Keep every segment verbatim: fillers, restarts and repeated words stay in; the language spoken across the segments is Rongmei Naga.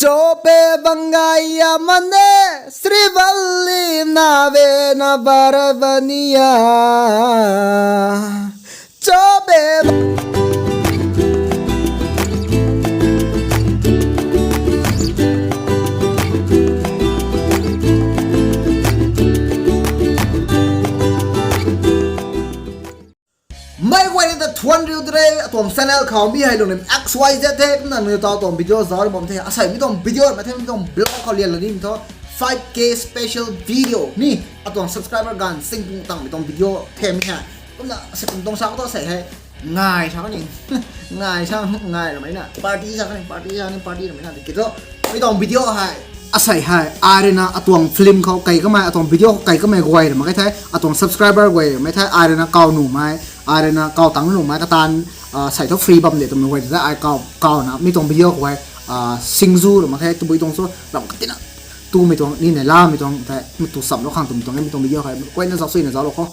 Chobe bangaiya mane, Srivalli nave na varavaniya. Chobe. Mei guay ni ta thuan riu de re, atuang channel khou mi hei lungning X Y Z the, kumna nangniw ta atuang video zauc bam the, asei mi tuang video, mei the mi tuang vlog khou lian la ni mi thu, five K special video ni, atuang subscriber ganv singpung tang mi tuang video the mi hei. Kumna asei kum tuang sa khou thu asei hei, ngai sa ni, ngai sa, ngai ra mei na, party sa ni, party sa ni, party ra mei na, tiki thu, mi tuang video hei, asei hei, ai rui na atuang film khou kai kamei, atuang video khou kai kamei guay ra mak khe the, atuang subscriber guay ra mei the, ai rui na kau nuh mei, ai rui na kau tang nuh mei, katan, ah, sei thu free bam de twmei guay de the, ai kau, kau na, mi tuang video khou hei, ah, singzu ra mak khe, tabui tuang cho, ram katina, tu mi tuang, ni nei la mi tuang, the, mi tu sam lou khang tu mi tuang, mi tuang video hei, guay na zauc sui na zauc lou kho.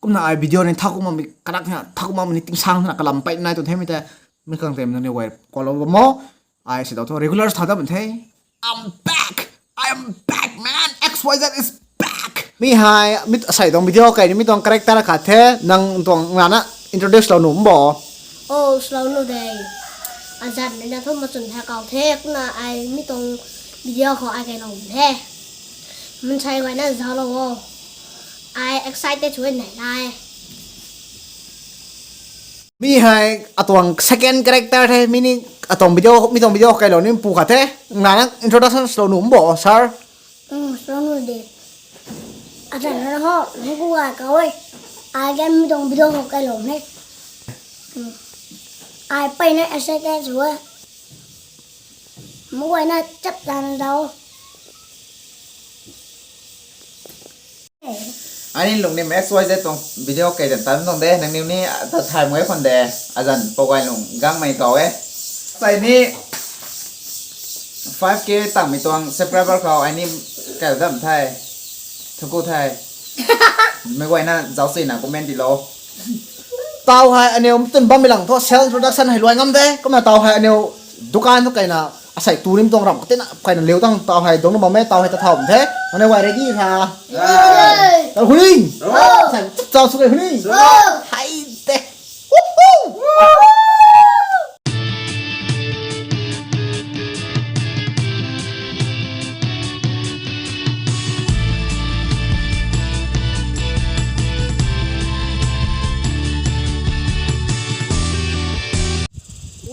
Kumna ai video ni thak kumna mi karak na, thak kumna mi ni tingsang na kalam pei nai tu the mi the, mi khang tem na ni guay kau lou bam mo, ai sei dau thu regular tha ta bam the. I'm back! I am back, man! X Y Z is back! Mi hei, mi asei tuang video kai ni mi tuang character khat the, nang tuang nana introduce lou nuh mbo. Oh, slow nu de. Azan ni na thu machun tha kau the, kumna ai mi tuang video khou ai kai lou the. Mansei guay na zauc lou o. Ai excited chu nai lai. Mi hei atuang second character the, mi ni atuang video, mi tuang video kai lou ni pu khat the. Nana introduction lou nuh mbo, sir. Hmm, slow nu de. Azan na ho, nang ku ai kau e. Ai kan mi tuang video khou kai lou ne. Hmm. Ai pei na excited chu e. Mei guay na chap tan dau. Ai ni lungning X Y Z tuang video kai tan tan tuang de, nangniw ni ta thay mei khwan de, azan pou guay lung gang mei kau e. Sai ni five K tang mi tuang subscriber khou ai ni kai dam the. Thank you the. Mei guay na zauc sui na comment ti lou. Tau hei aniu tun bam mi lang thu self introduction hei luai ngam de. Kumna tau hei aniu dukan thu kai na asei tu nim tuang ram katina kai na liu tang tau hei dong na bam e, tau hei ta thau bam the. Nang ni guay ready tha? Ready. Tau huling. Asei chau sw kai huling. Hei te. Woohoo!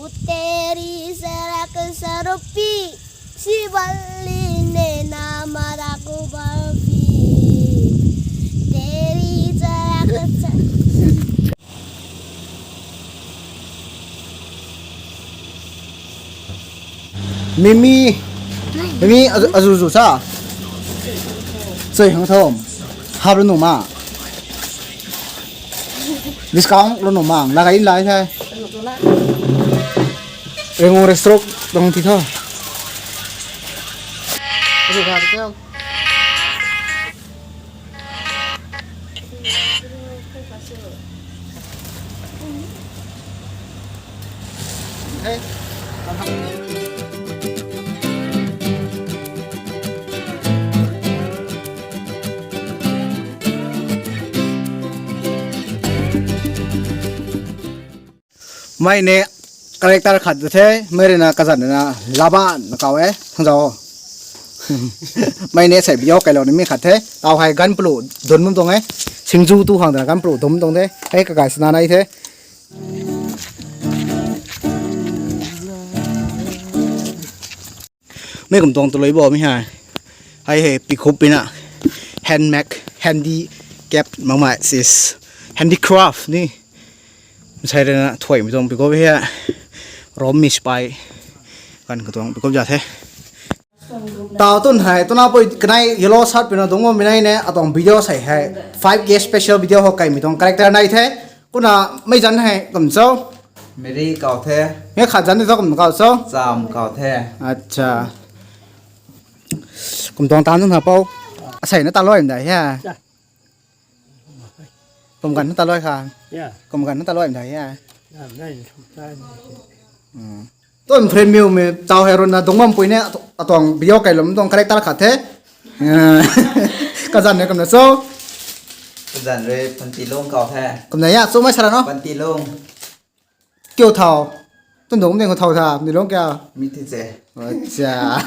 वो तेरी सड़क सर पे शिवल्ली ने ना मारा को बर्फी तेरी सड़क sir Mimi, Mimi, azu azu sa. Sui hang thom. Hap ranu ma. Discount ranu ma. Lagai lai sa. Rengo restaurant dong ti tho. Azu sa ti tho. Mei ni character khat tu the, mei rui na kazan na Laban na kau e, thang zau. Mei ni sei video kailou ni mi khat the, tau hei gan plu dun mum tuang e, singju tu khang dana gan plu dun mum tuang the, hei kakai sana nai the. Mei kum tuang tu lui bo mi hei. Hei hei, pikhup pina. Handmade, handicap makmei sis. Handicraft ni. Masai rui na thuaimei tuang pikhup hei. Rom mi spy. Kan ka tuang pikhup ja the. Tau tun hei, tuna pui kanei yellow shirt pina dungc mi nai ne, atuang video sei hei. Five K special video khou kaimei tuang character nai the. Kumna mei zan hei kum cho. Mary kau the. Mei khat zan ni thu kum kau cho. Cham kau the. Acha. Kum tuang tan zan ha pou. Asei na ta loi mdai he. Kum gan na ta loi kha. Ya. Kum gan na ta loi mdai he. Ya, nai thum ta ni. Hmm. Tun friend miu mi tau hei runa dungc bam pui ne atuang video kai lum tuang character khat the. Kazan ne kumna cho. Kazan rui Panti Lung kau the. Kumna ya, cho mai sara no. Panti Lung. Kiu thau. Tun dungc ding thau tha, ni lung kya? Mi ti che. Acha.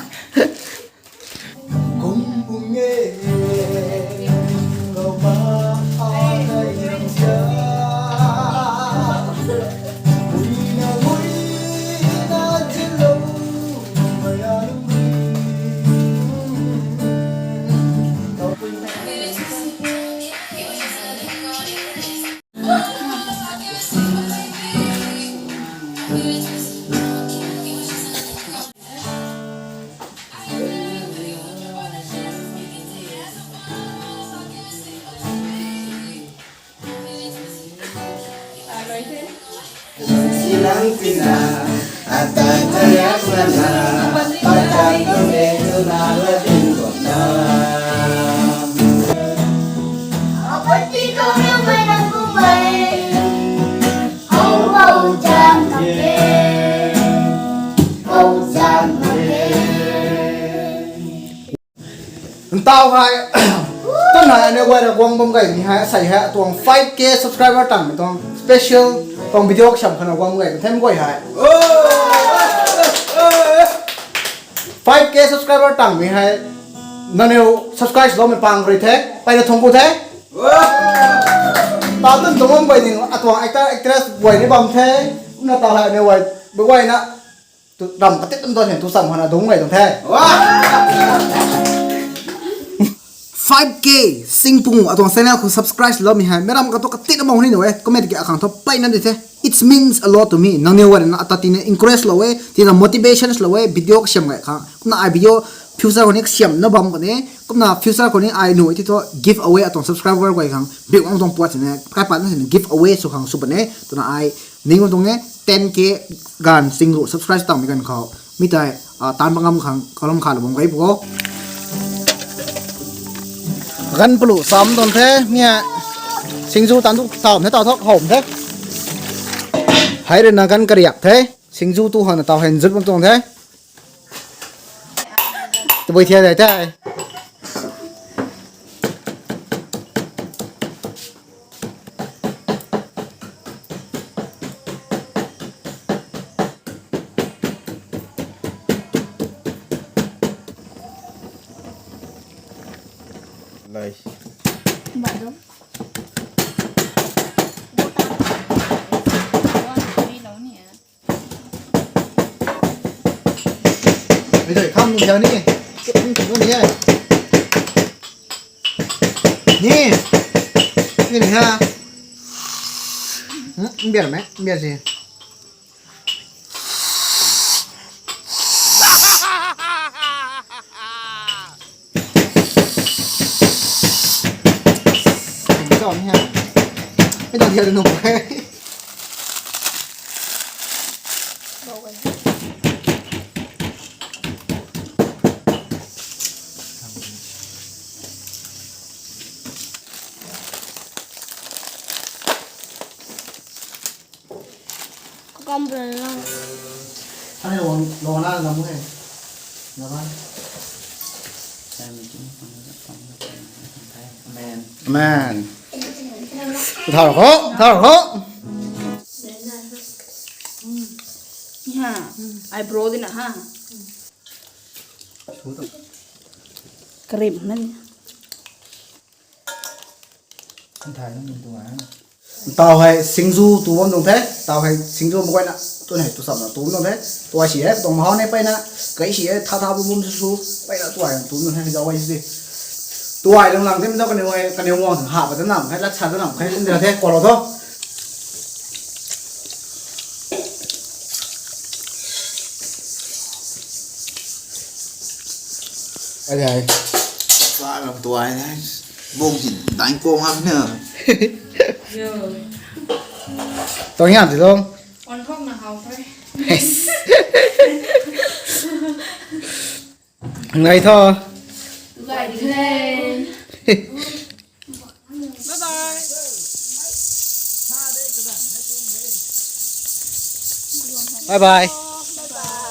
Ntau hei, tun hei aniu guay rui guang bam gay ni hei, asei hei atuang five K subscriber tangmei tuang special tuang video kasiam khana guang bam gay the, mi guay hei. Five K subscriber tangmei hei, nangniw subscribe loumei pang rui the, peyna thungc ku the. Tau tun tuang bam gay ni atuang actor actress guay ni bam the, kumna tau hei aniu guay, bu guayna, tu ram katit tum tuan hei tu sam hana dungc gay tuang the. Five K, Singpung atuang channel khou subscribe loumei hei, mi ram katu katit tum bam ni nu e, comment ki akhang thu peyna di the. It means a lot to me. Nangniw guay na ata tina encourage lou e, tina motivations lou e, video kasiam gay khang. Kumna ai video future khou ni kasiamna bam khou ni, kumna future khou ni ai nu e ti thu giveaway atuang subscriber guay khang, biu ang tuang puat sini, kaipat na sini giveaway sw khang sw bam e, twna ai ning tuang e, ten K ganv sing ru subscribe tangmei ganv khou. Mi tei, ah, taanv bam ngam khang, kalum kha lou bam gay pu o. Ganv palu sam tuang the, mi hei. Singju taanv tu tau the, tau thok hom the. Hei rui na ganv kariak the. Singju tu hana tau hei nzut bam tuang the. Tabui thiak dai the. Lai. Ui doi, kham ni jao ni. Ni, ni. Ni, ni ha. Hmm, biar me, biar si. Ito, ni ha. Ito, ni ha, no. Kakambrana. Ano, lo, lo na, lam mo e. Laban. Amen. Amen. Thau kho, thau kho. Ha, eyebrow dina ha. Karim man. Tau hei singju tu bam tuang the, tau hei singju mak guayna, tu hei tu samna tu bam tuang the, tuai si e, tuang mahau ne peyna, kai si e, tha tha bum bum su su, peyna tuai tu bam tuang the, zau ai si. Tuai lang lang the, mi tau kaniw hei, kaniw wang ha pa ta nam, hei lat sa ta nam, hei kum de the, kolo tho. Ai ai. Sa lam tuai na. Bong hin dang kong hak na. Yo. Tong hiam ti tong. On khok na hau thoi. Ngai tho. Bye bye. Bye bye.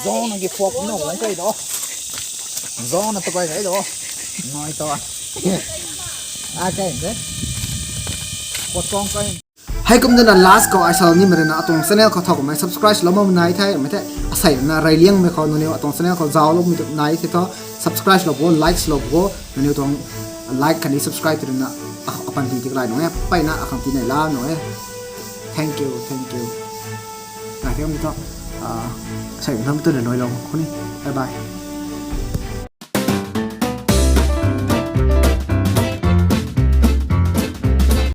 Zona ki phuak no wang kai do. Zona to kai kai do. Noi to. A kai de. Ko tong kai. Hei kum dana last khou ai salou nimei rui na atuang channel khou thau kummei subscribe lou mak nai the, mei the, asei na rey liangmei khou nangniw atuang channel khou zauclou mei nai the thu, subscribe lou bo, likes lou bo, nangniw tuang like khatni subscribe tei rui na, a, apan ti tiklai nung e, mpeyna akhang ti nei la nung e. Thank you, thank you. Nai the mi thu, a, asei nam tu na noi lou khou ni. Bye bye.